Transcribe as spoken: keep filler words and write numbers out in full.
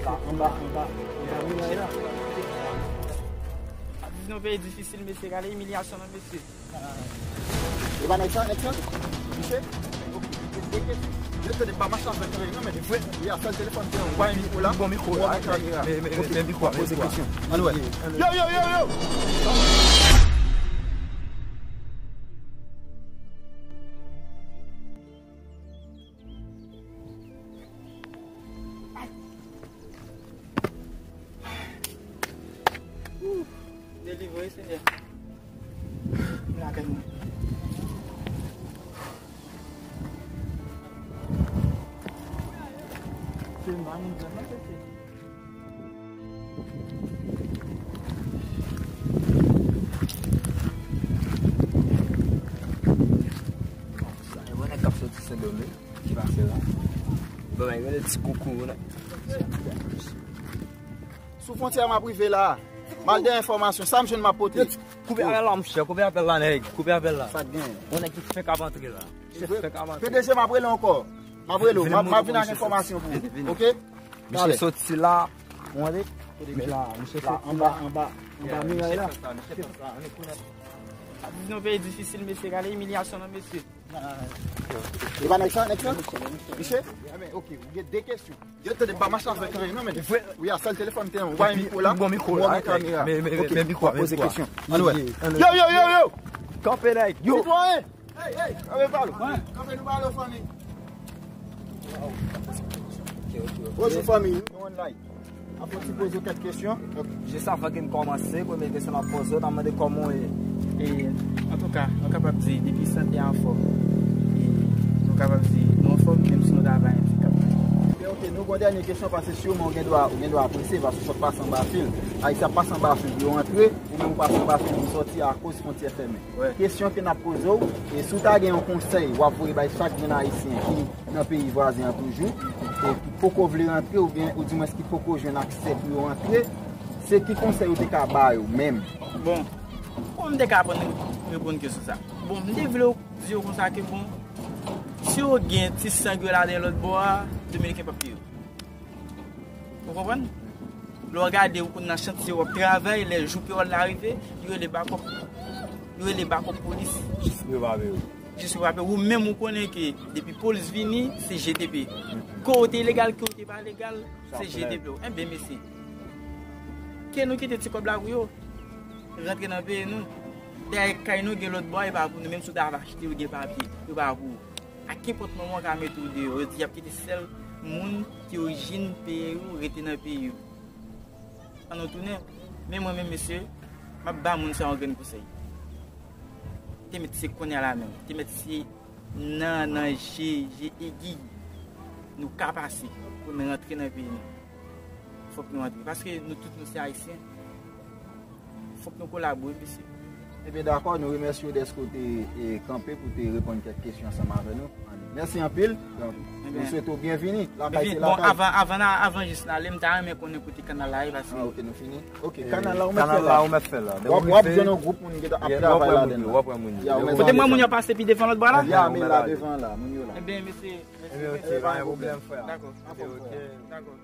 La, anba, anba, anba miray la. Ap viv nan yon peyi difisil, mesye. Gade imilyasyon nan, mesye. E pa nèg sa, nèg sa? Misye? Ok. Yo te pa mache avèk anyen, non, men vre. Wi, a sèl telefòn te an. Ou pa gen mikwo la? Bon mikwo la. Ou pa gen kamera. Men, men, men, men mikwo, men poze kesyon. Ann wè. Yo, yo, yo, yo! Delivre, Senyè. M lakay mwen. Se mal m jwenn nan, mesye. Sa, e bon nèg k ap soti Sendomeng ki pase la. Bon, men, yon ti koukou, non? Sou fwontyè a m ap rive la. M al dèyè enfòmasyon. Sa m jwenn m ap pote. Koupe apèl la, monchè. Koupe apèl la, nèg. Koupe apèl la. Sa k gen? Yon nèg ki fenk ap antre la. Chèf fenk ap antre. P D G, m ap rele ankò. M ap rele w. M ap, m ap vin ak enfòmasyon pou ou. Ok? Misye soti la. Ou tande? Misye la, misye soti la. Anba, anba, anba miray la. Ap viv nan yon peyi difisil, mesye. Gade imilyasyon nan, mesye. E pa nèg sa, nèg sa? Misye? Ebyen, ok, ou gen de kesyon. Yo tande pa mache avèk anyen, non, men. Wi, a sèl telefòn te an. Ou pa gen mikwo la? Bon mikwo la. Ou pa gen kamera. Men, men, men, men mikwo, men poze kesyon. Ann wè. Yo, yo, yo, yo! Kanpe, nèg. Yo! Sitwayen! Hey, hey, kanpe pale. Kanpe nou pale, fanmi. Bonjou, fanmi. Nou online. Ap fè ti poze kèk kesyon. Jis avan ke n kòmanse, premye kesyon n ap poze w, n ap mande kòman w ye. E, antouka, nou kapab di, depi sante a anfòm. E, nou kapab di, nou anfòm, menm si nou ta bay andikap. Ok, ok, nou gon dènye kesyon, paske siman ou gen dwa, ou gen dwa prese, paske w sot pase anba fil. Ayisyen ap pase anba fil pou yo antre, ou menm ou pase anba fil pou w soti akoz fwontyè fèmen. Kesyon ke n ap poze w, e si w ta gen yon konsèy w ap voye bay chak jèn ayisyen ki nan peyi vwazen an toujou, e ki poko vle rantre oubyen oudimwens ki poko jwenn aksè pou yo rantre, se ki konsèy ou te ka ba yo menm? Bon, kòman m te ka aprann reponn kesyon sa? Bon, m te vle di yo konsa ke, bon, si yo gen ti sang yo ladan lòt bò a, Dominiken p ap peye yo. Ou konprann? Lè w gade, ou konn nan chantye, w ap travay, lè jou peyòl la rive, yo rele bakòp. Yo rele bakòp polis. Jis pou yo pa peye w. Jis pou yo pa peye w. Ou menm, ou konnen ke depi polis vini, se G T P. Ke w te legal, ke w te pa legal, se G T P w. Enben, mesye, ke nou kite ti kòb la pou yo. Rantre nan peyi nou. Dèyè kay nou gen lòt bò, e pa pou nou. Menm si w ta va achte, ou gen papye, yo pa pou ou. A kenpòt moman, yo ka mete w deyò. Yo di y ap kite sèl moun ki orijin peyi yo rete nan peyi yo. Ann nou tounen. Men mwen menm, mesye, m ap ba moun sa yon grenn konsèy. Te mèt se kounye a la menm. Te mèt se nan, nan je, je egiy nou ka pase pou n rantre nan peyi nou. Fòk nou antre. Paske nou tout nou se Ayisyen. Fòk nou kolabore, mesye. Ebyen, dakò, nou remèsye w dèske w te, e, kanpe pou te reponn kèk kesyon ansanm avè nou. Mèsi anpil. Donk, nou swete w byenvini. Lakay se lakay. Bon, avan, avan, avan jis n ale, m ta renmen konnen kote kanal la ye, paske... Ah, ok, nou fini. Ok, kanal la, ou mèt fè la. Kanal la, ou mèt fè la. W ap, w ap jwenn yon gwoup moun ki ap travay ladan l la. W ap wè moun yo. Kote m wè moun yo ap pase pi devan lòt bò la? Ya, men la devan la, moun yo la. Ebyen, mesye, mèsi. Ebyen, ok, pa gen pwoblèm, frè. Dakò. Ok, ok. Dakò.